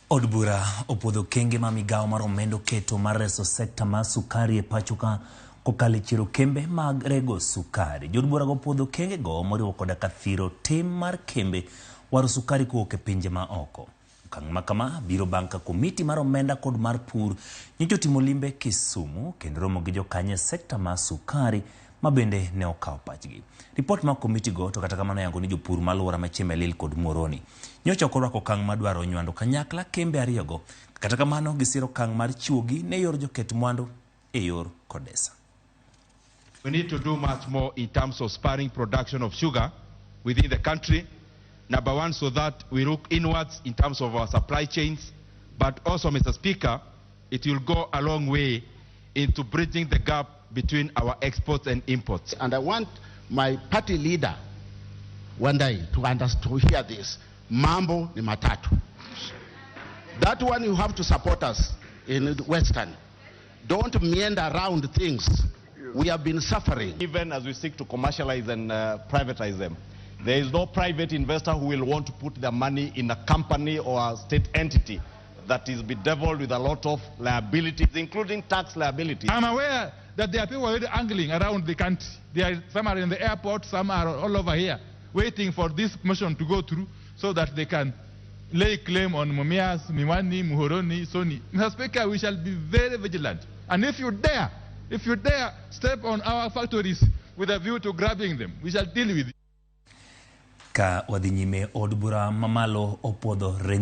Od bura opuodho okenge ma migawo mar omenda oketo mar reso sekta mar sukari e pachoka kokalo e chiero kembe mag rego sukari. Jood burago opuodho okengego moriwo koda ka thiro tim mar kembe waro sukari kowuok e pinje ma oko. Okang' ma kama biro bang' ka komiti mar omenda kod mar pur nyocha otimo limbe Kisumu kendo romo gi jokanyo e sekta mar sukari ma bende ne okawo pachgi. Ripot mar komitigo to kata kamano yango ni jopur ma alwora ma Chemelil kod Muhoroni nyocha ok orwako okang' madwaro nywando kanyakla kembe ariyogo. Kata kamano gisiro okang' mar chiwogi ne yor joket mwandu e yor Kodesa. We need to do much more in terms of spurring production of sugar within the country. Number one, so that we look inwards in terms of our supply chains. But also, Mr. Speaker, it will go a long way into bridging the gap between our exports and imports. And I want my party leader Wandayi to understand, to hear this. Mambo ni matatu. That one you have to support us in Western. Don't meander around things. We have been suffering. Even as we seek to commercialize and privatize them, there is no private investor who will want to put their money in a company or a state entity that is bedeviled with a lot of liabilities, including tax liabilities. I'm aware that there are people already angling around the country. Some are in the airport, some are all over here, waiting for this motion to go through so that they can lay claim on Mumias, Miwani, Muhoroni, Sony. Mr. Speaker, we shall be very vigilant. And if you dare step on our factories with a view to grabbing them, we shall deal with you. Ka wadhi nyime od bura mamalo opuodho